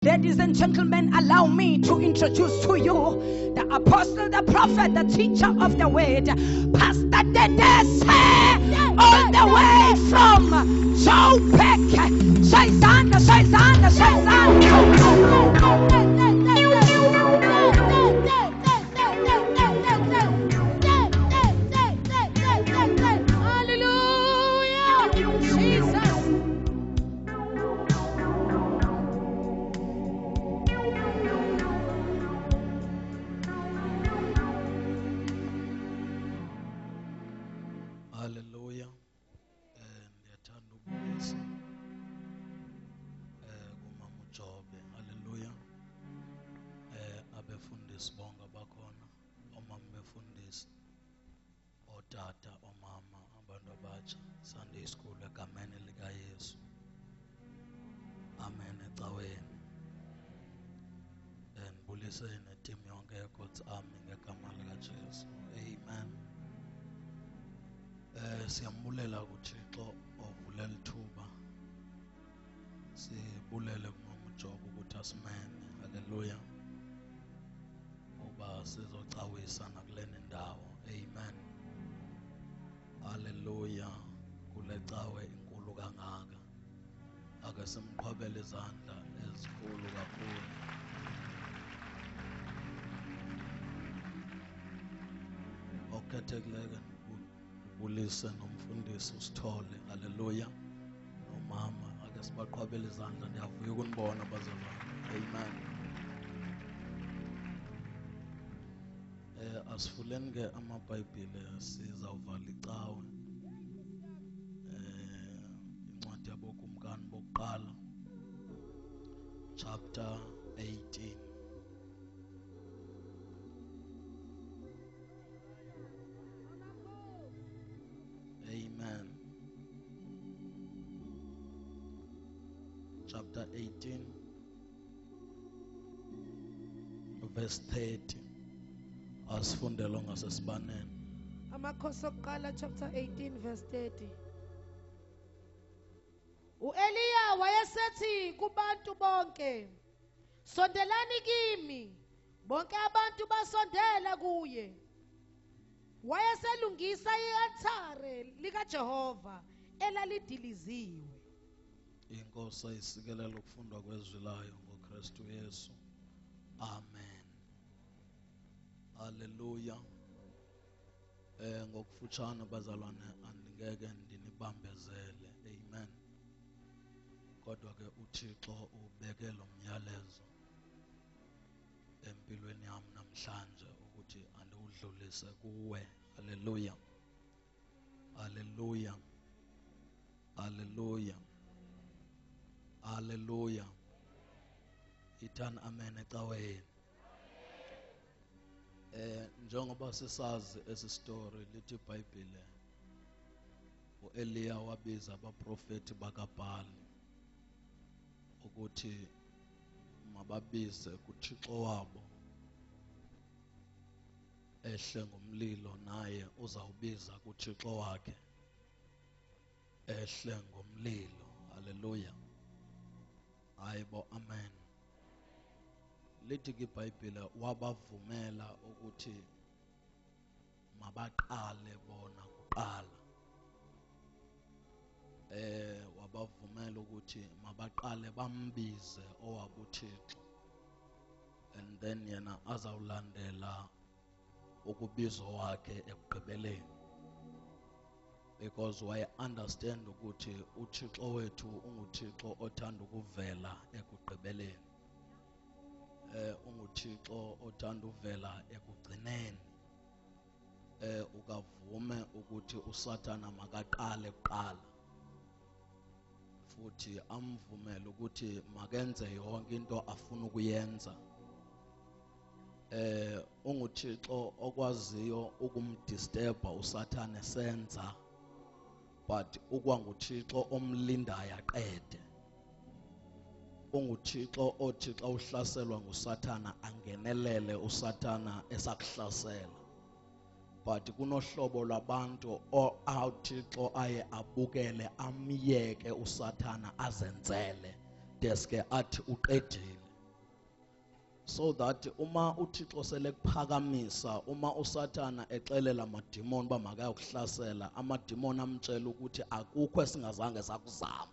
Ladies and gentlemen, allow me to introduce to you the apostle, the prophet, the teacher of the word, Pastor Dedese, all the way from Joburg. Shaizana, Shaizana, Shaizana. Hallelujah. Jesus. Hallelujah. Ndiyathanda ukubulisa kumama uJobe. Hallelujah. Abefundisi bonke abakhona, omama befundisi, otata, omama, abantu abatsha, Sunday school egameni likaYesu. Amen ecaweni. Ndibulise neteam yonke yeGod's Army ngegama likaJesu. Amen. Siyambulela kuThixo ovulela ithuba. Sibulele kumama uJobe ukuthi asimeme. Hallelujah. Uba sizocawisa nakulena ndawo. Amen. Hallelujah. Kule cawe inkulu kangaka. Ake simqhwabele izandla ezikhulu kakhulu. Okhethekileyo ndibulise nomfundisi uSithole. Hallelujah. Nomama ake sibaqhwabele izandla, ndiyavuya ukunibona bazalwane. Amen. Asifuleni ke amaBhayibhile, sizawuvala icawe. Incwadi yabokumkani bokuqala chapter 18. Amen. Chapter 18 verse 30. Asifundele ngasesibaneni. Amakhosi okuqala chapter 18 verse 30. uEliya wayesethi kubantu bonke, "Sondelani kimi." Bonke abantu basondela kuye. Wayeselungisa i-altare likaJehova elalidiliziwe. Inkosi ayisikelele ukufundwa kwezwi layo ngoKristu Yesu. Amen. Hallelujah. Ngokufutshane bazalwane, andingeke ndinibambezele. Amen. Kodwa ke uThixo ubeke lo myalezo empilweni yami namhlanje ukuthi andiwudlulise kuwe. Hallelujah. Hallelujah. Hallelujah. Hallelujah. Ithani amen ecaweni. Njengoba sisazi esi story, lithi iBhayibhile uEliya wabiza abaprofeti bakaBhali ukuthi mababize kuThixo wabo ehle ngomlilo, naye uzawubiza kuThixo wakhe ehle ngomlilo. Hallelujah. Hayibo, amen. Lithi ke iBhayibhile wabavumela ukuthi mabaqale bona kuqala. Wabavumela ukuthi mabaqale bambize owabo uThixo, and then yena azawulandela ukubizwa wakhe ekugqibeleni, because waye understand ukuthi uThixo wethu unguThixo othanda ukuvela ekugqibeleni. UnguThixo othanda uvela ekugcineni. Ukavume ukuthi uSathana makaqale kuqala, futhi amvumele ukuthi makenze yonke into afuna ukuyenza. UnguThixo okwaziyo ukumdisturba uSathane senza, but ukwanguThixo omlindayo aqede. UnguThixo othi xa uhlaselwa nguSathana angenelele uSathana esakuhlasela. But kunohlobo lwabantu uThixo aye abukele amyeke uSathana azenzele, deske athi uqedile. So that uma uThixo selekuphakamisa, uma uSathana exelela amadimoni uba makayokuhlasela, amadimoni amtshela ukuthi akukho esingazange sakuzama.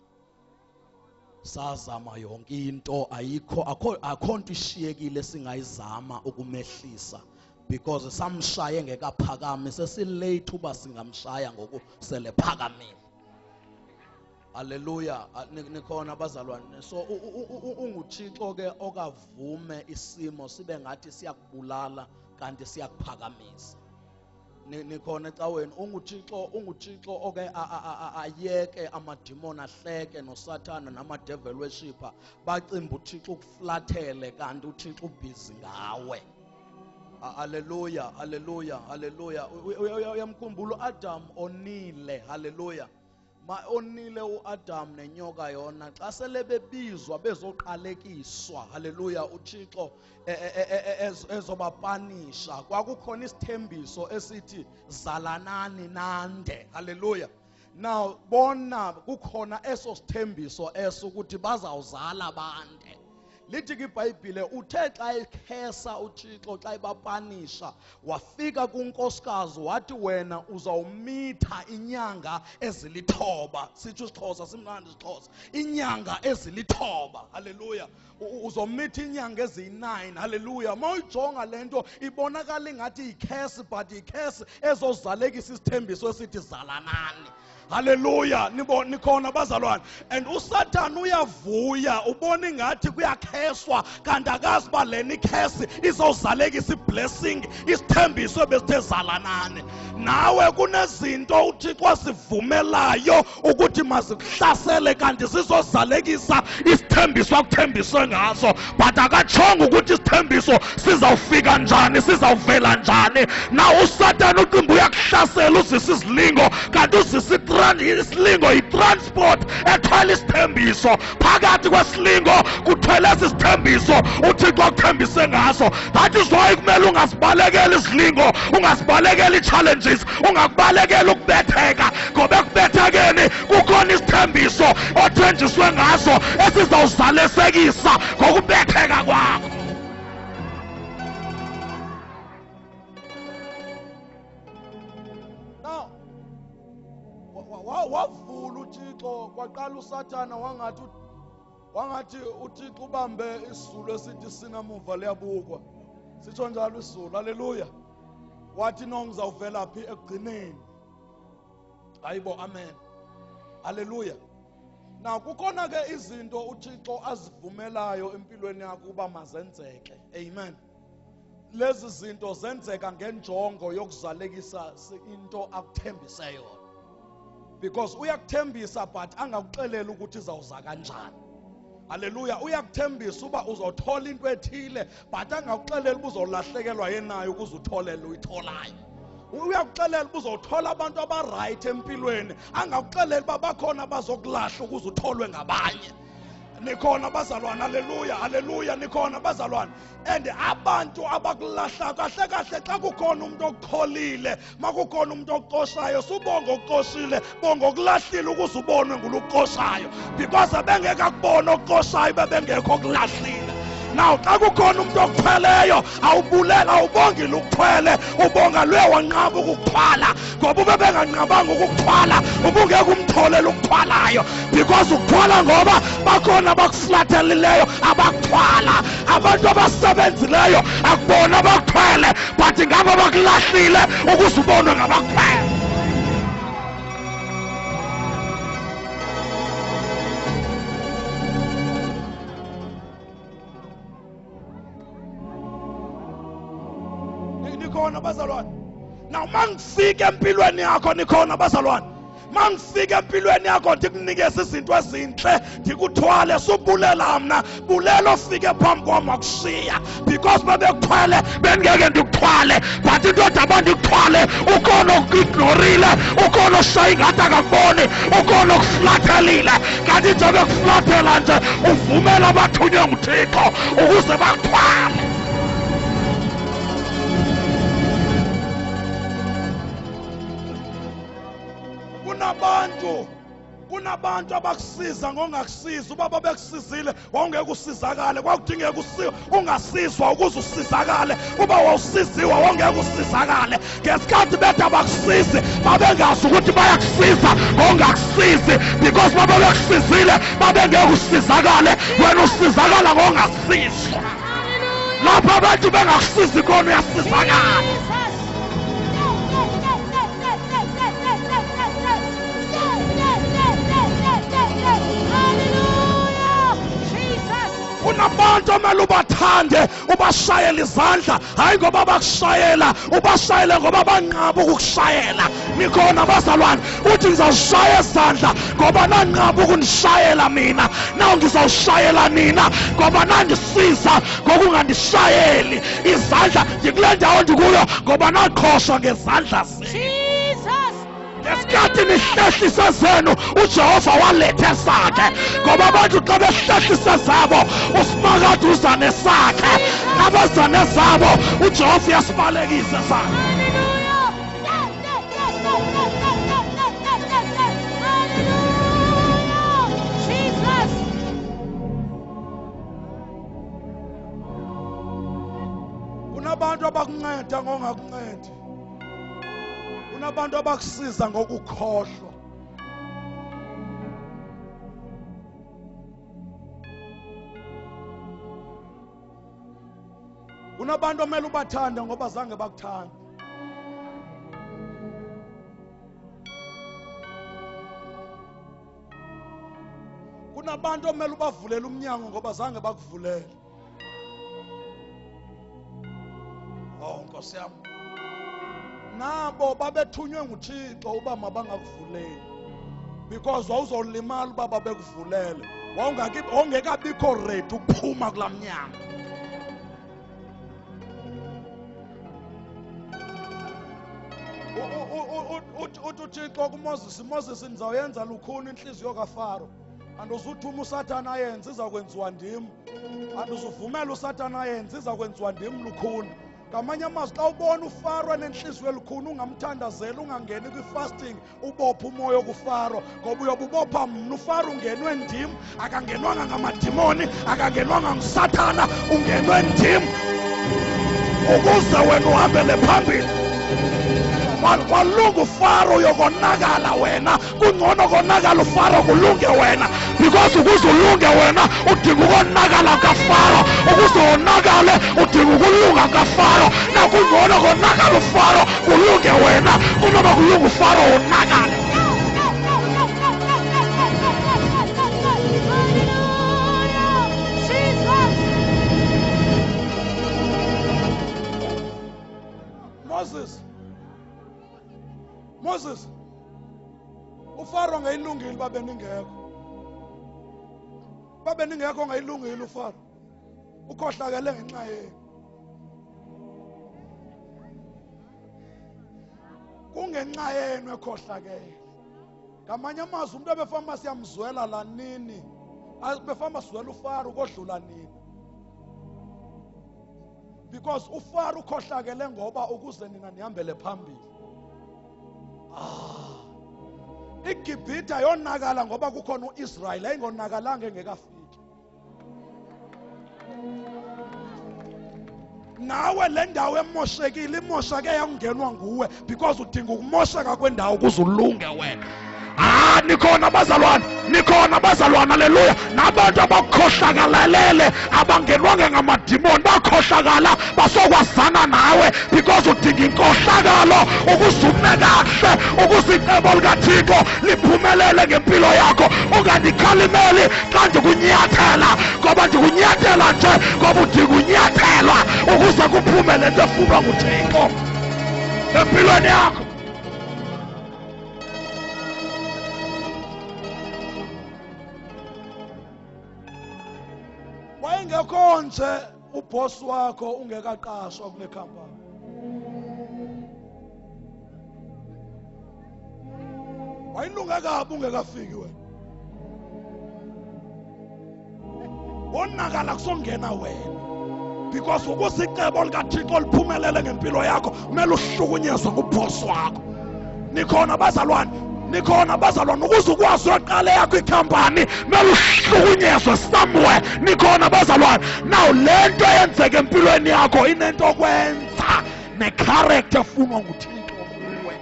Sazama yonke into, ayikho akho nto ishiyekile singayizama ukumehlisa, because samshaye ngekaphakami, sesilate uba singamshaya ngoku selephakamile. Hallelujah. Nikhona bazalwane. So unguThixo ke okavume isimo sibe ngathi siyakubulala kanti siyakuphakamisa. Nikhona ecaweni. UnguThixo oke ayeke amadimoni ahleke noSathana namadevil worshipper bacimba uThixo ukuflathele kanti uThixo ubhizi ngawe. Hallelujah, hallelujah, hallelujah. Uyamkhumbula uAdam onile. Hallelujah. Ma onile uAdam nenyoka yona xa sele bebizwa bezoqalekiswa. Hallelujah. uThixo ezobapanisha. Kwakukhona isithembiso esithi zalanani nande. Hallelujah. Now bona kukhona eso sithembiso eso ukuthi bazawuzala bande. Lithi ke iBhayibhile uthe xa ekhesa uThixo xa ebapanisha wafika kunkosikazi wathi wena uzawumitha inyanga ezilithoba. Sitsho isiXhosa, simnandi isiXhosa. Inyanga ezilithoba. Hallelujah. Uzomitha inyanga eziyi-9. Hallelujah. Mawuyijonga le nto ibonakala ingathi yikhesi, but yikhesi ezozalekisa isithembiso esithi zalanani. Hallelujah. Nikhona bazalwane. And uSathana uyavuya, ubona ingathi kuyakheswa kanti akazi uba lena ikhesi izozalekisa iblessing, isithembiso ebesithe zalanani. Nawe kunezinto uThixo asivumelayo ukuthi mazikuhlasele kanti zizozalekisa isithembiso akuthembiswe ngaso, but akatshongo ukuthi isithembiso sizawufika njani, sizawuvela njani. Na uSathana ucimba uyakuhlasela, uzisa izilingo kanti uzisa isilingo yi-transport ethwele isithembiso. Phakathi kwesilingo kuthwele esi sithembiso uThixo akuthembise ngaso. That is why kumele ungazibalekeli izilingo, ungazibalekeli ii-challenges, ungakubalekeli ukubetheka, ngoba ekubethekeni kukhona isithembiso othenjiswe ngaso esizawuzalisekisa ngokubetheka kwakho. Now wavula uThixo, kwaqala uSathana wangathi uThixo ubambe isizulu esithi sinamuva liyabukwa. Sitsho njalo isizulu. Hallelujah. Wathi no ngizawuvela phi ekugcineni. Hayibo, amen. Hallelujah. Now kukhona ke izinto uThixo azivumelayo empilweni yakho uba mazenzeke. Amen. Lezi zinto zenzeka ngenjongo yokuzalekisa into akuthembise yona. Because uyakuthembisa but angakuxeleli ukuthi izawuza kanjani. Hallelujah. Uyakuthembisa uba uzothola into ethile but angakuxeleli uba uzolahlekelwa yenayo ukuze uthole lo uyitholayo. Uyakuxelela uba uzothola abantu abarayithi empilweni, angakuxeleli uba bakhona abazokulahla ukuze utholwe ngabanye. Nikhona bazalwane. Hallelujah, hallelujah. Nikhona bazalwane. And abantu abakulahla kahle kahle, xa kukhona umuntu okukholile, makukhona umuntu okuqoshayo, subonga okuqoshile, bonga okulahlile ukuze ubonwe ngulokuqoshayo, because ebengeke akubone okuqoshayo bebengekho okulahlile. Now xa kukhona umuntu okuthweleyo, awubulela, awubongile ukuthwele, ubonga luye wanqaba ukukuthwala, ngoba ube benganqabanga ukukuthwala ubungeke umtholele ukuthwalayo, because ukuthwala ngoba bakhona abakuflathelileyo abakuthwala. Abantu abasebenzileyo akubona abakuthwele, but ngabo abakulahlile ukuze ubonwe ngabakuthwele. Nikhona bazalwane. Now mangifika empilweni yakho, nikhona bazalwane, mangifika empilweni yakho ndikunikeze izinto ezintle, ndikuthwale, subulela mna, bulela ofike phambi kwam wakushiya, because bebekuthwele bendingeke ndikuthwale, but into edaba ndikuthwale, ukhona okuignorile, ukhona oshaya ingathi akakuboni, ukhona okuflathelile, kanti nje bekuflathela nje uvumela abathunywe nguThixo ukuze bakuthwale. Kunabantu abakusiza ngongakusiza, ubaba bekusizile wawungeke usizakale, kwakudingeka ungasizwa ukuze usizakale, uba wawusiziwa wawungeke usizakale. Ngesikhathi bethi abakusizi babengazi ukuthi bayakusiza ngongakusizi, because baba bekusizile babengeke usizakale, wena usizakala ngongasizwa. Lapho abantu bengakusizi khona uyasizakala. Kunabantu omele ubathande, ubashayele izandla, hayi ngoba bakushayela, ubashayele ngoba banqaba ukukushayela. Nikhona bazalwane, uthi ngizawushaya izandla ngoba nanqaba ukunishayela mina, naw ngizawushayela nina ngoba nandisiza ngokungandishayeli izandla. Ndikule ndawo ndikuyo ngoba naqhoshwa ngezandla zenu. Ngesikhathi nihlehlise zenu uJehova walethe sakhe, ngoba abantu xa behlehlise zabo uSimakade uza nesakhe, abeza nezabo uJehova uyasibalekisa sakhe. Kunabantu abakunceda ngongakuncedi, kunabantu abakusiza ngokukhohlwa. Kunabantu omele ubathande ngoba zange bakuthande. Kunabantu omele ubavulele umnyango ngoba zange bakuvulele. Oh Nkosi yami, nabo babethunywe nguThixo uba mabangakuvuleli, because wawuzolimala uba babekuvulele, wawungekabikho ready ukuphuma kulaa mnyango. Uthi uThixo kuMoses, Moses, ndizawuyenza lukhuni intliziyo kaFaro, andizuthuma uSathana ayenze, iza kwenziwa ndim. Andizuvumela uSathana ayenze, iza kwenziwa ndim lukhuni. Ngamanye amazwi, xa ubona uFaro enentliziyo elukhuni, ungamthandazeli, ungangeni kwi-fasting, ubophe umoya kuFaro, ngoba uyobubopha mna. uFaro ungenwe ndim, akangenwanga ngamadimoni, akangenwanga nguSathana, ungenwe ndim ukuze wena uhambele phambili. Kwalunga uFaro uyokonakala wena, kungcono konakala uFaro kulunge wena, because ukuze ulunge wena udinga ukonakala kaFaro, ukuze wonakale udinga ukulunga kaFaro. Nakungcono konakala uFaro kulunge wena kunoba kulunga uFaro wonakale. Moses, uFaro ngayilungile babeningekho. Babeningekho ngayilungile uFaro. Ukhohlakele ngenxa yenu. Kungenxa yenu ekhohlakele. Ngamanye amazwi umuntu ebefama siyamzwela la nini. Befama sizwela uFaro kodlula nini. Because uFaro ukhohlakele ngoba ukuze nina nihambele phambili. iGibhithe yonakala ngoba kukhona uIsrael, ayingonakalanga engekafiki. Nawe le ndawo emoshekile, imoshake yangenwa nguwe because udinga ukumosheka kwendawo ukuze ulunge wena. Ah, nikhona bazalwane, nikhona bazalwane, haleluya. Nabantu abakhohlakalalele abangenwanga ngamadimoni bakhohlakala basokwazana nawe because udinga inkohlakalo ukuze ume kahle, ukuze icebo likaThixo liphumelele ngempilo yakho. Ungandikhalimeli xa ndikunyathela, ngoba ndikunyathela nje ngoba udinga unyathelwa ukuze kuphume le nto efunwa nguThixo empilweni yakho. Wayengekho nje uboss wakho ungekaqashwa kule company. Wayilunge kabi ungekafiki wena. Wonakala kusongena wena. Because ukuze icebo likaThixo liphumelele ngempilo yakho kumele uhlukunyezwe nguboss wakho. Nikhona bazalwane, Nikhona bazalwane, ukuze ukwazi uyoqala yakho ikhampani mele uhlukunyezwe somewhere. Nikhona bazalwane. Now le nto eyenzeka empilweni yakho inento okwenza necharacter efunwa nguThixo kuwe.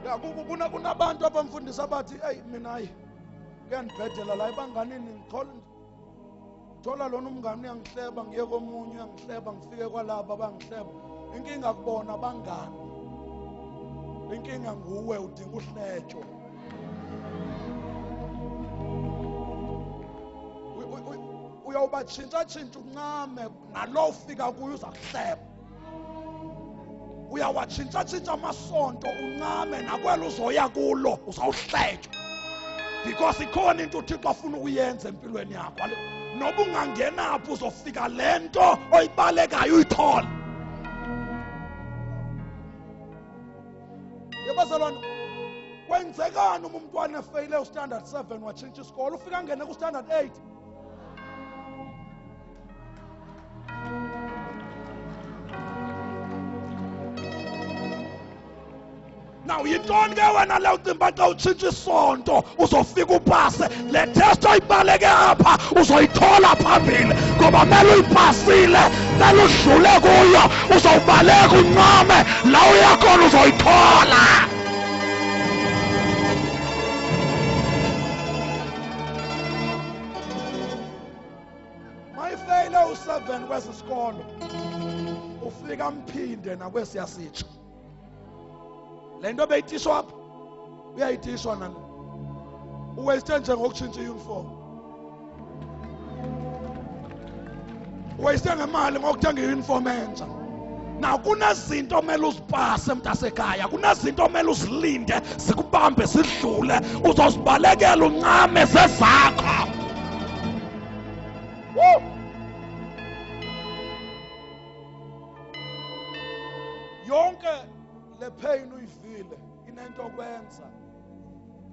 Ya kunabantu abamfundisa abathi eyi mina hayi kuyandibhedela la ebanganini, ngithola lona umngane uyangihleba, ngiye komunye uyangihleba, ngifike kwalaba bangihleba. Inkinga kubona abangani, inkinga nguwe, udinga uhletshwe. Uyawubatshintsha-tshintsha uncame nalo ufika kuyo uza kuhleba. Uyawatshintsha-tshintsha amasonto uncame nakwelo uzoya kulo uzawuhletshwa, because ikhona into uThixo afuna ukuyenza empilweni yakho. Noba ungangenaphi uzofika le nto oyibalekayo uyithole. Yebazalwane, kwenzekani uma umntwana efeyile ustandard 7 watshintsha isikolo, ufika angene kustandard 8? Now yintoni ke wena le ucimba xa utshintsha isonto uzofika upase le test oyibaleke apha uzoyithola phambili, ngoba mele uyipasile, mele udlule kuyo, uzowubaleka uncame la uya khona uzoyithola. Mayifeyile u7 kwesi sikolo ufika mphinde nakwesiya sitsha. Le nto beyitishwa apha uyayitishwa nale. Uwayiste nje ngokutshintsha iuniform, uwayiste ngemali ngokuthenga iuniform entsha. Now kunezinto omele uzipase mntasekhaya, kunezinto omele uzilinde zikubambe zidlule, uzozibalekela uncame zezakho. Woo! Yonke le pain uyivile inento okwenza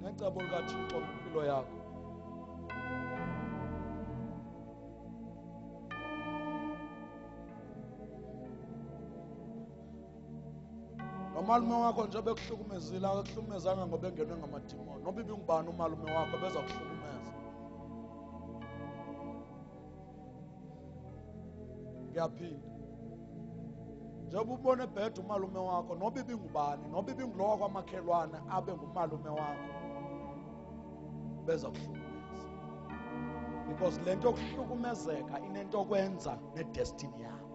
necebo likaThixo kwimpilo yakho. Nomalume wakho nje bekuhlukumezile, akakuhlukumezanga ngoba engenwe ngamadimoni. Noba ibingubani umalume wakho beza kuhlukumeza. Ngiyaphinda, njengoba ubona ebheda umalume wakho, noba ibingubani, noba ibingulowa kwamakhelwane abe ngumalume wakho, beza kuhlukumeza. Because le nto yokuhlukumezeka inento okwenza nedestiny yakho,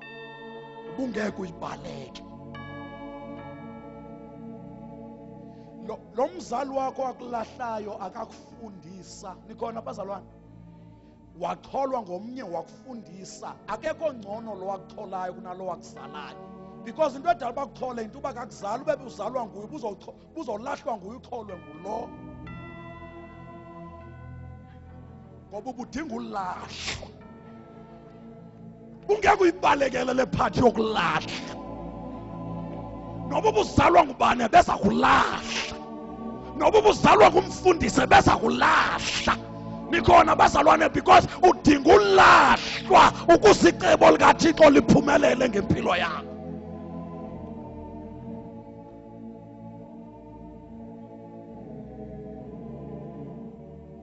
ubungeke uyibaleke. Lo mzali wakho akulahlayo akakufundisa. Nikhona bazalwane? Wacholwa ngomnye wakufundisa. Akekho ngcono lo wakucholayo kunalo wakuzalayo, because into edala bakuchole into uba kakuzala, ube uzalwa nguye, buzolahlwa nguye, ucholwe ngulo, ngoba ubudinga ulahlwa. Ungeke uyibalekele le phathi yokulahla. Noba ubuzalwa ngubani beza kulahla, noba ubuzalwa ngumfundisi beza kulahla. Nikhona bazalwane? Because udinga ulahlwa ukuze icebo likaThixo liphumelele ngempilo yakho.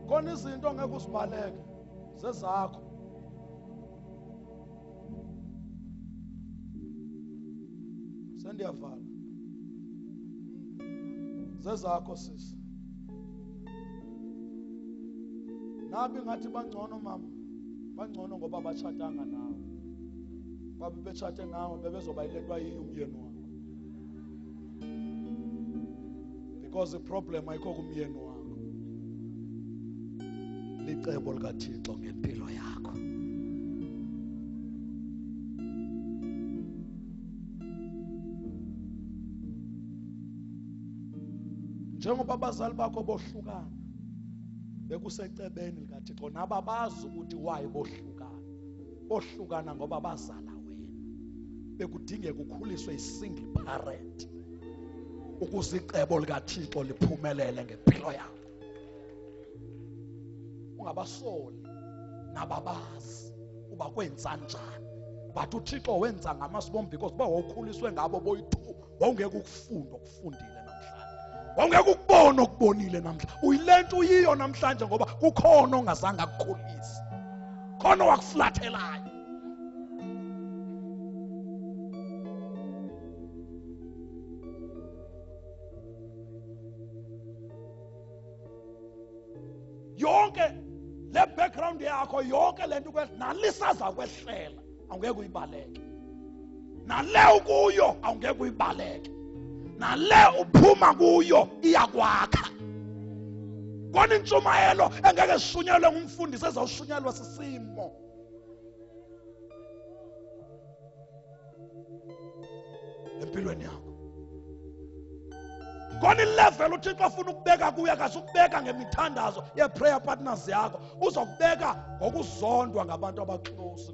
Khona izinto ongeke uzibaleke, zezakho. Sendiyavala. Zezakho sisi. Nabi ngathi bangcono mama, bangcono ngoba batshatanga nawe. Babe betshate nawe bebezoba yile nto ayiyo umyeni wakho. Because the problem ayikho kumyeni wakho, licebo likaThixo ngempilo yakho. Njengoba abazali bakho bohlukana, bekusecebeni likaThixo, naba bazi ukuthi why bohlukana. Bohlukana ngoba bazala wena. Bekudingeka ukhuliswe i-single parent ukuze icebo likaThixo liphumelele ngempilo yakho. Ungabasoli, nababazi uba kwenza njani. But uThixo wenza ngamasibom because uba wawukhuliswe ngabo boyi-2 wawungeke ukufunda okufundile namhlanje, wawungeke ukubona okubonile namhlanje. Uyile nto uyiyo namhlanje ngoba kukhona ongazange akukhulise, khona owakuflathelayo. Yonke le background yakho, yonke le nto nalisaza kwehlela, awungeke uyibaleke. Nale ukuyo awungeke uyibaleke, nale uphuma kuyo iyakwakha. Kona intshumayelo engeke sishunyelwe ngumfundisi, ezawushunyelwa sisimo. Empilweni yakho khona ilevel uThixo afuna ukubeka kuyo, akazukubeka ngemithandazo ye-prayer partners yakho, uzokubeka ngokuzondwa ngabantu abaclose.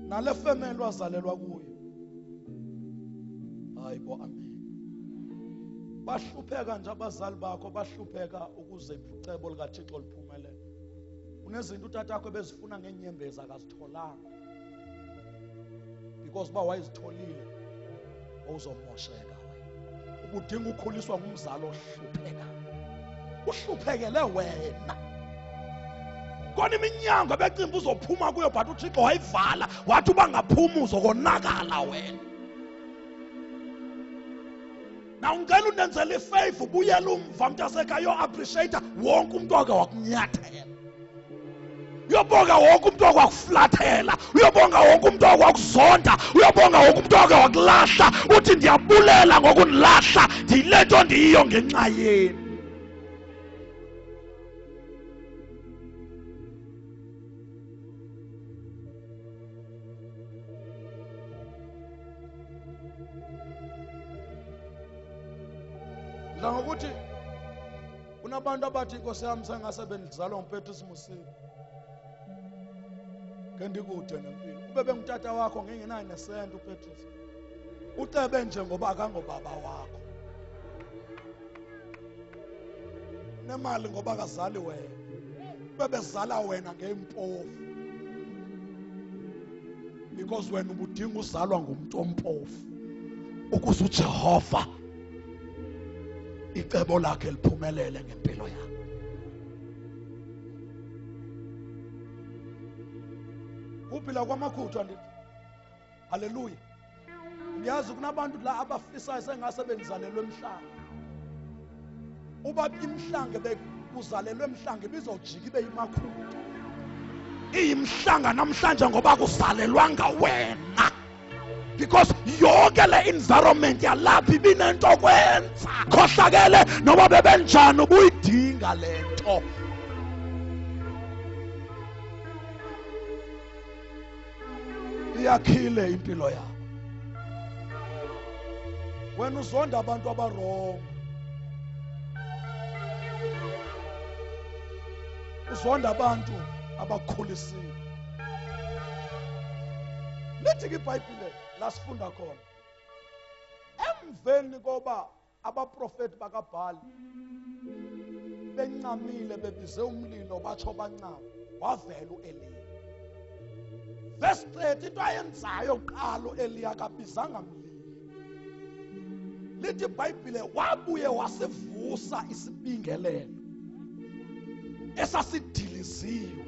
Nale family wazalelwa kuyo, hayi bo, amen. Bahlupheka nje abazali bakho, bahlupheka ukuze icebo likaThixo liphumelele. Unezinto utatakho ebezifuna ngenyembezi akazitholanga, because uba wayezitholile wawuzomosheka wena. Ubudinga ukukhuliswa ngumzali ohluphekayo, uhluphekele wena. Kona iminyango ebecimba uzophuma kuyo, but uThixo wayivala, wathi uba ngaphuma uzokonakala wena. Na ungicela undenzele ifavor, ubuyele umva mntasekhaya, yo-appreciate wonke umntu ake wakunyathela, uyobonga wonke umntu okwakuflathela, uyobonga wonke umntu okwakuzonda, uyobonga wonke umntu oke wakulahla. Uthi ndiyabulela ngokundilahla, ndiyile nto ndiyiyo ngenxa yenu. Ndidla ngokuthi kunabantu abathi inkosi yam sengase bendizalwa nguPetrus Mosibi, ke ndikude nempilo. Ube bengutata wakho ngengenayo nesenti uPetrus, ucebe nje ngoba akangobaba wakho, unemali ngoba akazali wena, ube bezala wena ngempofu, because wena ubudinga uzalwa ngumntu ompofu ukuze uJehova icebo lakhe liphumelele ngempilo yakho. Kuphi la kwamakhuthu andithi? Haleluya. Ngiyazi kunabantu la abafisayo sengase benzalelwe emhlanga. Uba imhlange bekuzalelwe emhlange bizojika ibe yimakhuthu. Iyimhlanga namhlanje ngoba kuzalelwanga wena. Because yonke le environment yalapha ibinento kwenza. Khohlakele noba bebenjani ubuyidinga lento. Iyakhile impilo yakho. Wena uzonda abantu abarong. Uzonda abantu abakhulisiwe. Lithi ke iBhayibhile lasifunda khona, emveni koba abaprofeti bakaBhali bencamile bebize umlilo batsho bancama, wavela uEliya. Verse 30, into ayenzayo kuqala uEliya akabizanga mlilo. Lithi iBhayibhile wabuye wasivusa isibingelelo esasidiliziwe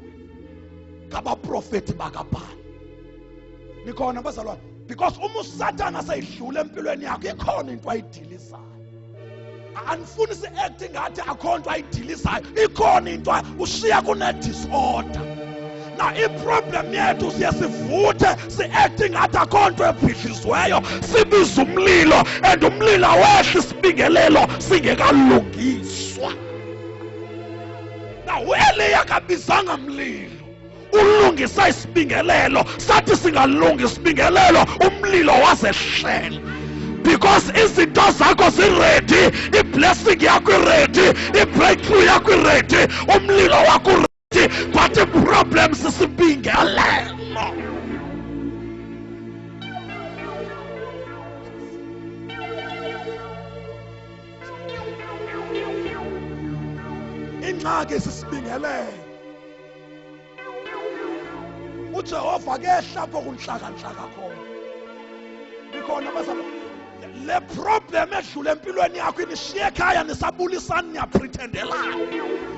ngabaprofeti bakaBhali. Nikhona bazalwane? Because uma uSathana seyidlula empilweni yakho ikhona into ayidilizayo. Anifuni si-act ngathi akho nto ayidilizayo, ikhona into ushiya kune-disorder. Na iproblem yethu siye sivuthe si-act ngathi akho nto ebhidlizweyo, sibiza umlilo and umlilo awehli isibingelelo singekalungiswa. Na uEliya akabizanga mlilo, ulungisa isibingelelo. Sathi singalunga isibingelelo, umlilo wazehlela. Because izinto zakho ziready, i-blessing yakho iready, i-breakthrough yakho iready, umlilo wakho uready, but i-problem sisibingelelo. Ingxaki sisibingelelo. uJehova kehla apho kunhlakanhlaka khona. Ikhona bazalwane, le problem edlule empilweni yakho inishiye ekhaya nisabulisana, niyapretendelana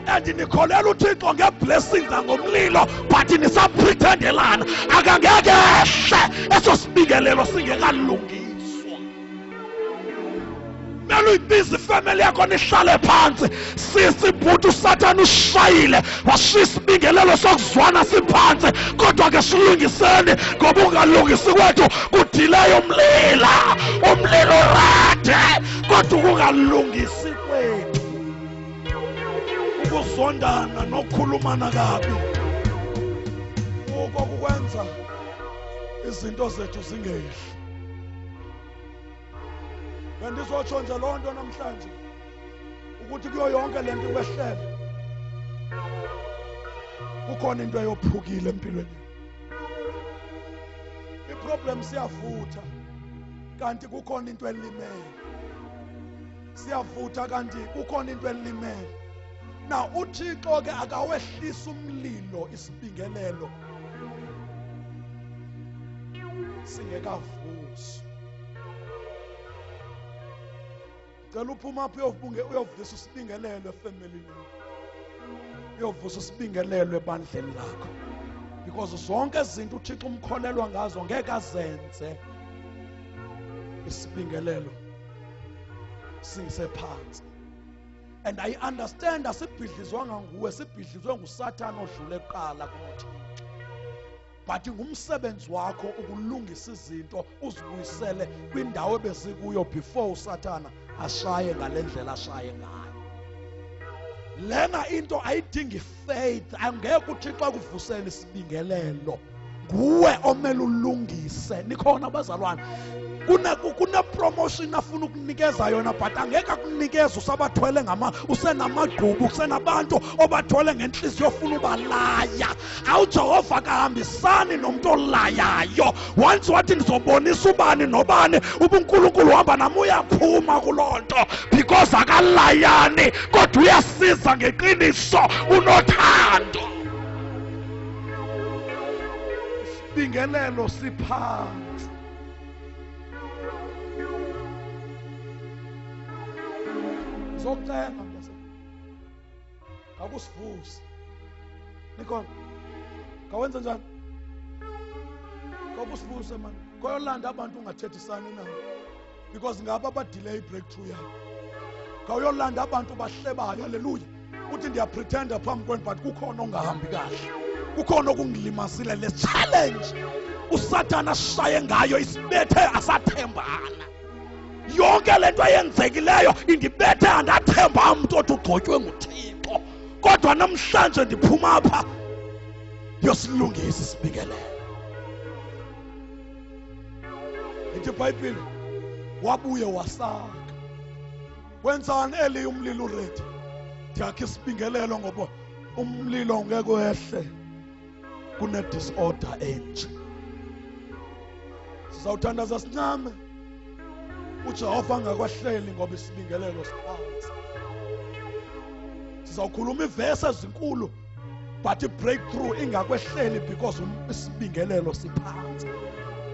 and nikholela uThixo ngeblessings nangomlilo, but nisapretendelana. Akangeke ehle eso sibingelelo singekalungiswa. Kumele uyibize ifemeli yakho nihlale phantsi. Sisi, bhuti, uSathane ushayile washiya isibingelelo sokuzwana siphantsi, kodwa ke silungiseni, ngoba ungalungisi kwethu kudileyo umlilo rade, kodwa ukungalungisi kwethu, ukuzondana nokukhulumana kabi, uko kukwenza izinto zethu zingehli. Bendizotsho nje loo nto namhlanje ukuthi kuyo yonke le nto ikwehlele kukhona into eyophukile empilweni. Iproblem siyavutha kanti kukhona into elimele, siyavutha kanti kukhona into elimele. Na uThixo ke akawehlisa umlilo isibingelelo singekavuswa. Cela uphuma apha uyovisa isibingelelo efemelini, uyovusa isibingelelo ebandleni lakho, because zonke izinto uThixo umkholelwa ngazo ngeke azenze isibingelelo singisephansi. And I understand asibhidlizwanga nguwe, sibhidlizwe nguSathane odlule kuqala kunoThixo, but ngumsebenzi wakho ukulungisa izinto uzibuyisele kwindawo ebezikuyo before uSathana ashaye ngale ndlela ashaye ngayo. Lena into ayidingi faith, angeke uThixo akuvusele isibingelelo, nguwe omele ulungise. Nikhona abazalwane? Kune-promotion afuna ukunikeza yona, but angeke akunikeze usabathwele ngama, usenamagqubu, kusenabantu obathwele ngenhliziyo ofuna ubalaya. AwuJehova akahambisani nomuntu olayayo. Once wathi ndizobonisa ubani nobani ubuNkulunkulu uhamba nami, uyaphuma kuloo nto, because akalayani kodwa uyasiza ngeqiniso, unothando. Isibingelelo siphansi. Zokucenga mntase, ngakusivuse. Nikhona? Ngawenza njani? Ngakusivuse mani, koyolanda abantu ungathethisani nabo, because ngabo abadelay i-breakthrough yakho. Ngawuyolanda abantu bahlebayo. Haleluya. Uthi ndiyapretenda phambi kwenu, but kukhona ongahambi kahle, kukhona okungilimazile. Le challenge uSathana ashaye ngayo isibethe asathembana. Yonke le nto eyenzekileyo indibethe andathemba mntu othi ugcotywe nguThixo, kodwa namhlanje ndiphuma apha ndiyosilungisa isibingelelo. Ithi iBhayibhile wabuye wasakha. Wenzani eli umlilo uready? Ndiyakha isibingelelo ngoba umlilo ngeke wehle kune-disorder enje. Sizawuthandaza sincame uJehova angakwahleli ngoba isibingelelo siphansi. Sizawukhuluma ivesi ezinkulu, but i-breakthrough ingakwehleli because isibingelelo siphansi.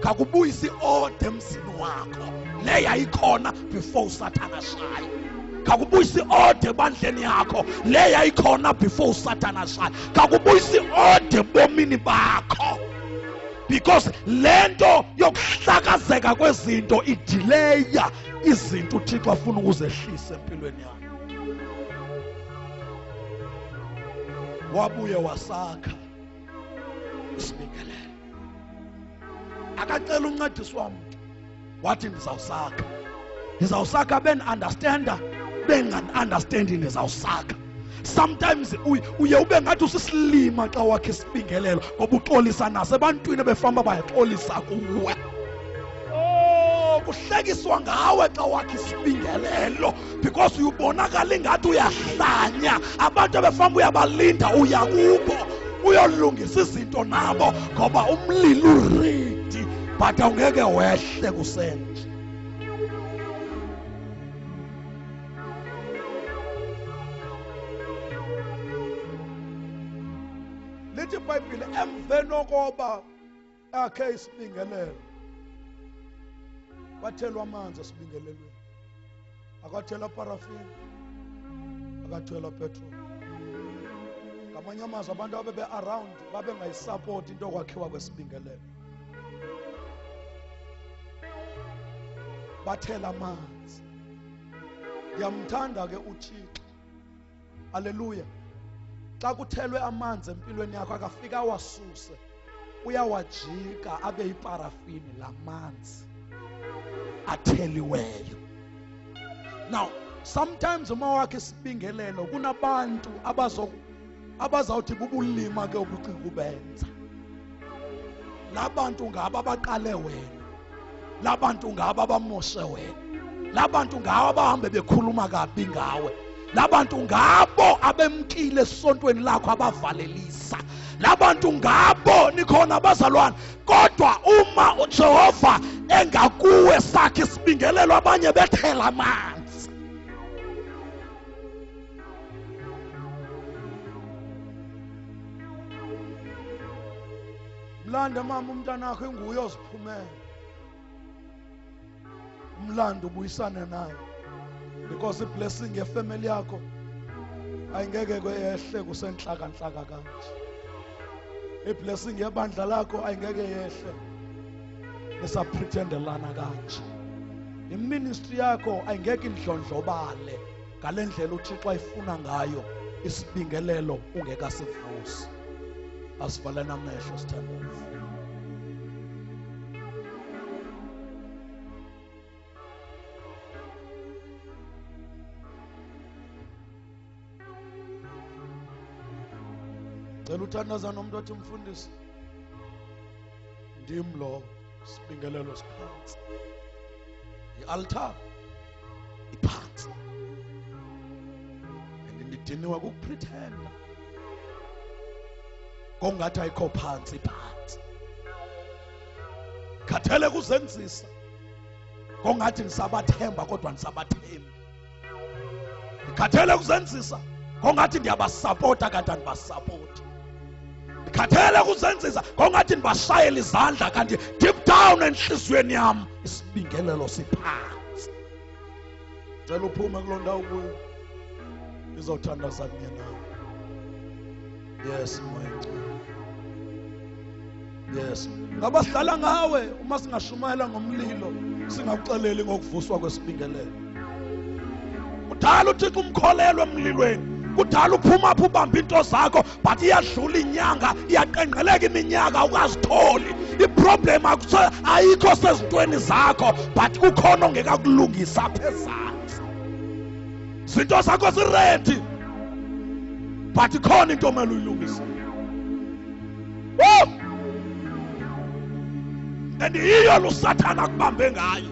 Khakubuyisa i-order emzini wakho le yayikhona before uSathana ashaye. Khakubuyisa i-order ebandleni yakho le yayikhona before uSathana ashaye. Khakubuyisa i-order ebomini bakho, because le nto yokuhlakazeka kwezinto idileya izinto uThixo afuna ukuzehlisa empilweni yakho. Wabuye wasakha isibingelelo, akacela uncediswa mntu, wathi ndizawusakha, ndizawusakha, ben-understanda bengan-understandi, ndizawusakha. Sometimes uye ube ngathi usisilima xa wakhe isibingelelo, ngoba uxolisa nasebantwini ebefamba bayaxolisa kuwe. Oh, kuhlekiswa ngawe xa wakhe isibingelelo, because uyubonakala ingathi uyahlanya. Abantu ebefamba uyabalinda, uya kubo uyolungisa izinto nabo, ngoba umlilo uready but awungeke wehle kusenje. Lithi iBhayibhile emveni koba akhe isibingelelo kwathelwa amanzi esibingelelweni. Akathelwa parafini, akathelwa petrol. Ngamanye amazwi abantu abebe around babengayisupport into yokwakhiwa kwesibingelelo. Bathela amanzi. Ndiyamthanda ke uThixo. Haleluya. Xa kuthelwe amanzi empilweni yakho akafika awasuse, uyawajika abe yiparafini lamanzi atheliweyo. Now sometimes uma wakhe isibingelelo kunabantu abazawuthi bubulima ke obucinga ubenza. Labantu ngabo abaqale wena, labantu ngabo abamoshe wena, labantu ngabo abahambe bekhuluma kabi ngawe, labantu ngabo abemkile esontweni lakho abavalelisa, labantu ngabo nikhona abazalwane. Kodwa uma uJehova engakuwe sakhe isibingelelo abanye bethela amanzi. Mlande mama umntanakho inguye oziphumela. Umlando ubuyisane naye. Because iblessing yefamily yakho ayingeke kwehle kusenhlaka nhlaka kanje. Iblessing yebandla lakho ayingeke yehle nisapretendelana kanje. Iministry yakho ayingeke indlondlobale ngalendlela uThixo ayifuna ngayo isibingelelo ungekasivusi. Asivaleni amehlo sithandaze. Cela uthandaza nomuntu othi mfundisi ndim lo sibingelelo siphansi, i-altar iphansi, and ndidiniwe kukupretenda kongathi ayikho phansi, iphansi. Khathele kuzenzisa kongathi ngisabathemba kodwa ndisabathembi. Ndikhathele kuzenzisa kongathi ndiyabasapota kanti andibasapoti. Ndikhathele kuzenzisa kongathi ndibashayela izandla kanti deep down enhliziyweni yam isibingelelo siphansi. Cela uphume kuloo ndawo kuyo, ndizawuthandaza kunye nawe. Yes, Moya Ngcwele. Yes. Ngaba sidlala ngawe uma singashumayela ngomlilo singakuxeleli ngokuvuswa kwesibingelelo. Kudala uThixo umkholelwe emlilweni. Kudala uphuma apho ubamba into zakho, but iyadlula inyanga, iyaqengqeleka iminyaka ukazitholi. Iproblem ayikho sezintweni zakho, but kukhona ongekakulungisa apha ezantsi. Zinto zakho ziready, but ikhona into omele uyilungise. Woo! And yiyo lo sathana akubambe ngayo.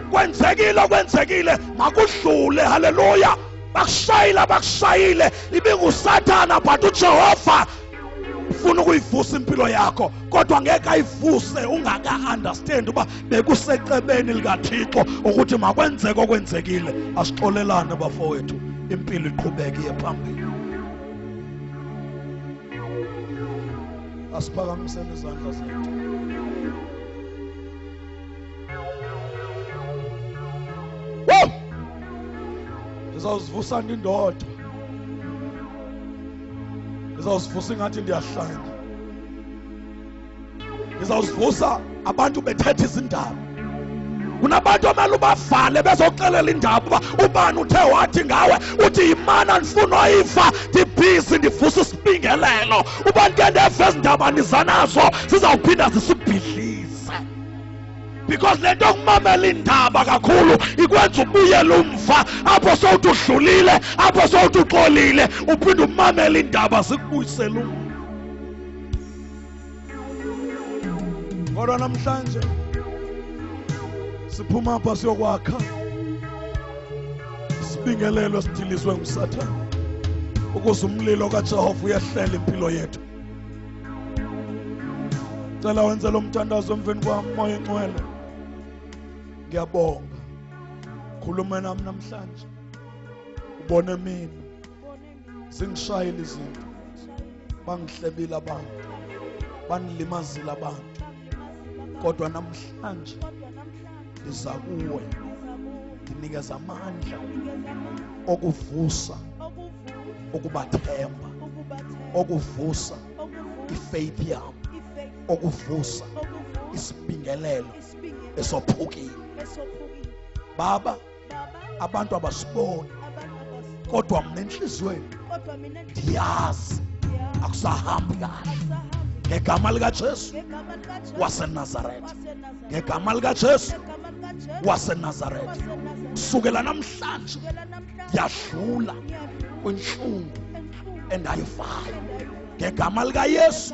Kwenzekile, kwenzekile, makudlule. Haleluya. Bakushayile, bakushayile, ibingusathana, but uJehova ufuna ukuyivusa impilo yakho, kodwa ngeke ayivuse ungaka understand uba bekusecebeni likaThixo ukuthi makwenzeke okwenzekile. Asixolelane bafowethu, impilo iqhubeke iye phambili. Asiphakamiseni izandla zethu. Woo! Ndizawuzivusa ndindoda, ndizawuzivusa ingathi ndiyahlanya, ndizawuzivusa abantu bethetha izindaba. Kunabantu omele ubavale bezoxelela indaba uba ubani uthe wathi ngawe, uthi yimana ndifuna oyiva, ndibhizi ndivusa isibingelelo. Uba ndike ndeva ezi ndaba ndiza nazo zizawuphinda zisibhidlise. Because le nto yokumamela iindaba kakhulu ikwenza ubuyele umva, apho sowuthi udlulile, apho sowuthi uxolile, uphinde umamele iindaba zikubuyisele umva. Kodwa namhlanje siphuma apha siyokwakha isibingelelo esidilizwe nguSathane ukuze umlilo kaJehova uyehlela impilo yethu. Cela wenze lo mthandazo emveni kwam. Moya Ngcwele, ngiyabonga, khuluma nami namhlanje, ubone mina zingishayile izinto, Bangihlebile abantu, bandilimazile abantu, kodwa namhlanje ndiza kuwe, ndinikeza amandla okuvusa ukubathemba, okuvusa ifaith yam, okuvusa isibingelelo esophukile. Baba, abantu abasiboni, kodwa mna enhliziyweni ndiyazi akusahambi kahle. Ngegama likaJesu waseNazaretha, ngegama likaJesu waseNazaretha, kusukela namhlanje ngiyadlula kwinhlungu endayivayo. Ngegama likaYesu.